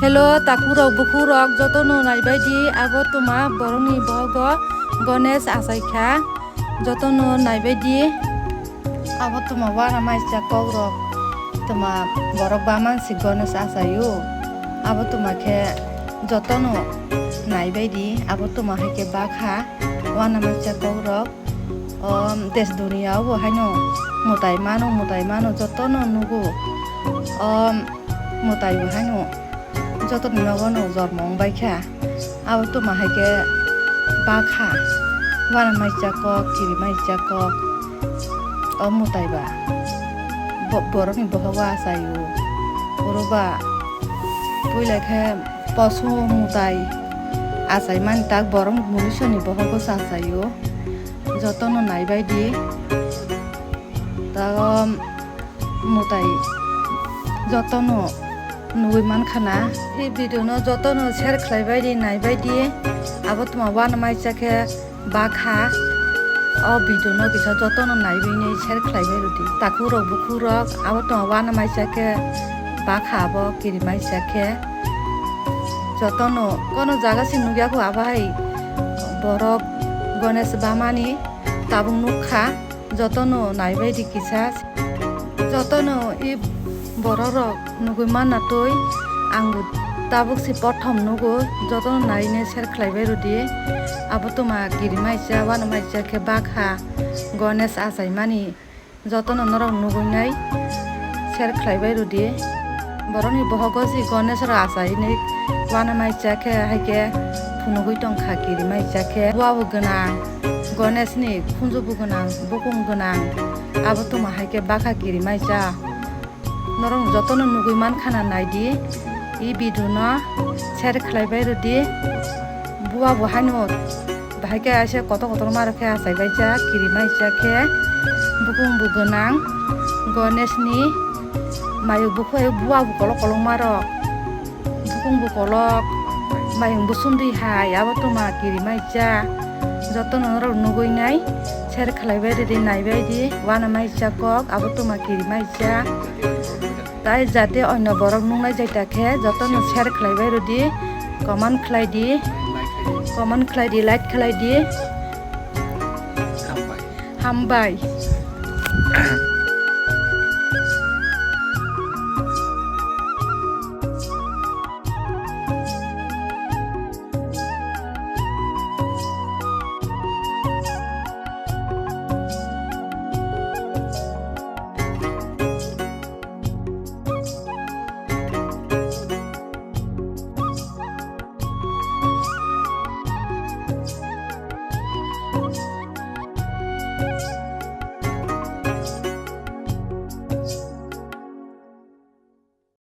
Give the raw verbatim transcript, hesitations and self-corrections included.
Hello, takhurok, bukhurok, jotono naibaidi, abo tuma borokni bohogo Ganesh achaikha, jotono naibaidi, abo tuma uanamaisa kokrok, tuma borok baman si Ganesh achaio, abo tuma khe jotono naibaidi, abo tuma hai khe bakha uanamaisa kokrok. O des duniya o bo haino mwtai mano, mwtai mano, jotono nugo. O mwtai bo haino jotoni nogo no jormo wng bai kha. Abo tuma hai khe bakha, uanamaisa kok, kirimaisa kok. O mwtai ba bo-, borokni bohogo achaio. Oro ba puila khe poso mwtai achaimani tak borok munisoni bohogo se achaio. Jotono naibaidi. Tago mwtai jotono nugui mankhana. E video no jotono share khlaibaidi, naibaidi. Abo tuma uanamaisa khe bakha. O video no kisa jotono naibaini share khlaibai rwdi. Takhurok, bukhurok, abo tuma uanamaisa khe bakha, abo kirimaisa khe. Jotono kono jaga se nukya kho, abo hai borok Ganesh bamani tabuk nukha. Jotono naibaidi kisa. Jotono i borokrok nugui manna twi ang bo tabuk se prothom nugo. Jotono naine share khlaibai rwdi. Abo tuma kirimaisa, uanamaisa khe bakha Ganesh achaimani. Jotono norok nuguinai share khlaibai rwdi. Borokni bohogo se Ganesh rok achainai uanamaisa khe, hai khe phunugui tongkha kirimaisa khe. Bua bo gwnang, Ganesh ni khunju bo gwnang, bukung gwnang, abo tuma hai khe bakha kirimaisa. Norok jotono nugui mankhana, naidi e video no share khlaibai rwdi. Bua bo haino bahai khe aise kotor kotor ma rok khe achaibaijak, kirimaijak khe. Bukung bo gwnang, Ganesh ni mayung bukhuk, bua bo kolok kolok ma rok. Bukung bo kolok, mayung bo sundui hai, abo tuma kirimaijak. Jotono norok nuguinai share khlaibai rwdi, naibaidi, uanamaisa kok, abo tuma kirimaijak. Tai jate onno borok nuknai jai ta khe jotono share khlaibai rwdi, comment khlaidi, comment khlaidi, like khlaidi. Hambai.